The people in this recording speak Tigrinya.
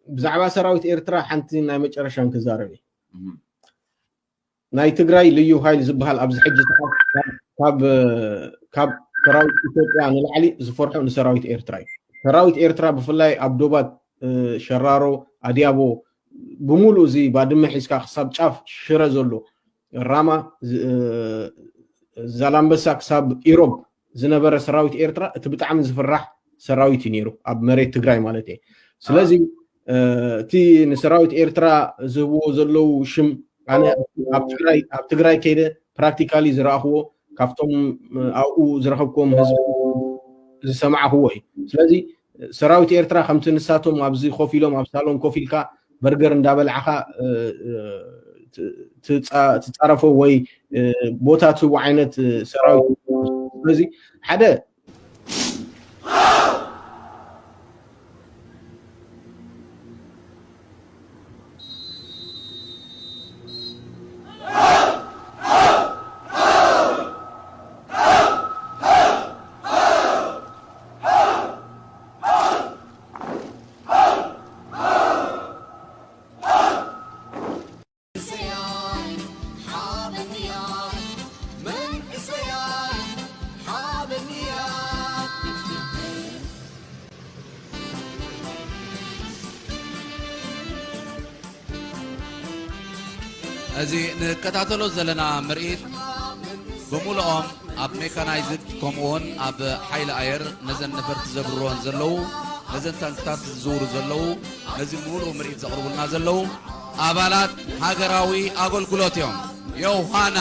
ብዛዕባ ሰራዊት ኤርትራ ሓንቲ ናይ መጨረሻን ክዛረብ እየ። ናይ ትግራይ ልዩ ኃይል ዝበሃል ኣብዚ ሕጂ ሰዓት ካብ ሰራዊት ኢትዮጵያ ንላዕሊ ዝፈርሑ ንሰራዊት ኤርትራ እዩ። ሰራዊት ኤርትራ ብፍላይ ኣብ ዶባት ሸራሮ፣ ኣድያቦ፣ ብምሉእ እዚ ባድመ ሒዝካ ክሳብ ጫፍ ሽረ ዘሎ ራማ፣ ዛላምበሳ ክሳብ ኢሮብ ዝነበረ ሰራዊት ኤርትራ እቲ ብጣዕሚ ዝፍራሕ ሰራዊት እዩ ነይሩ፣ ኣብ መሬት ትግራይ ማለት እየ። ስለዚ እቲ ንሰራዊት ኤርትራ ዝህብዎ ዘለዉ ሽም፣ ኣነ ኣብ ትግራይ ከይደ ፕራክቲካሊ ዝረኣኽዎ፣ ካብቶም ኣብኡ ዝረኸብክዎም ህዝቢ ዝሰማዕኽዎ እዩ። ስለዚ ሰራዊት ኤርትራ ከምቲ ንሳቶም ኣብዚ ኮፍ ኢሎም ኣብ ሳሎን ኮፍ ኢልካ በርገር እንዳበላዕኻ ትጻረፎ ወይ ቦታ ትህቦ ዓይነት ሰራዊት። ስለዚ ሓደ እዚ ንከታተሎ ዘለና ምርኢት ብምሉኦም ኣብ ሜካናይዝድ ከምኡውን ኣብ ሓይሊ ኣየር ነዘን ነፈርቲ ዘብርሮን ዘለዉ፣ ነዘን ታንክታት ዝዝውሩ ዘለዉ፣ ነዚ ምሉእ ምርኢት ዘቕርቡልና ዘለዉ ኣባላት ሃገራዊ ኣገልግሎት እዮም። ዮሃና